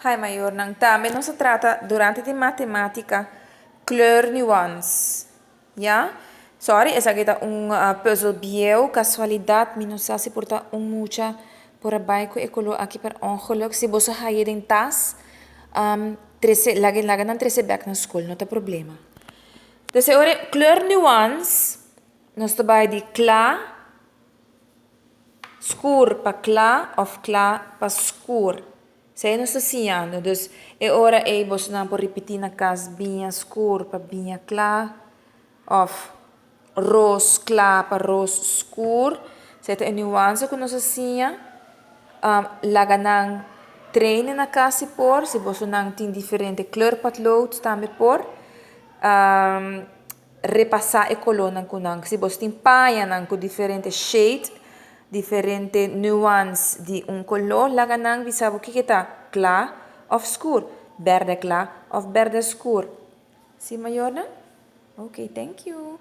Hi mayornan, tambe nos a trata durante di matematica kleur nuance. Ya? Sorry, esaki ta un puzzel bieu, casualidad mi no sa si por ta un mucha por a bay cu e color aki per ongeluk. Si boso haye den tas, trece, laga laga nan trece bek na school, no ta problema. Dus e ora e kleur nuance nos ta bay di cla, skur pa cla of cla pa skur. Esei nos ta siñando. Dus e ora ei bosonan por ripití na kas biña skur pa biña kla òf ros kla pa ros skur. Esei ta e nuanse ku nos a siña. Laga nan traine na kas si por. Si bosonan tin diferente kleurpotlood tambe por. Repasá e kolónan ku nan. Si boso tin pañanan ku diferente shade, diferente nuance di un koló, laga nan bisa bo kiko ta kla òf skur, bèrdè kla òf bèrdè skur. Si mayornan? Ok, thank you.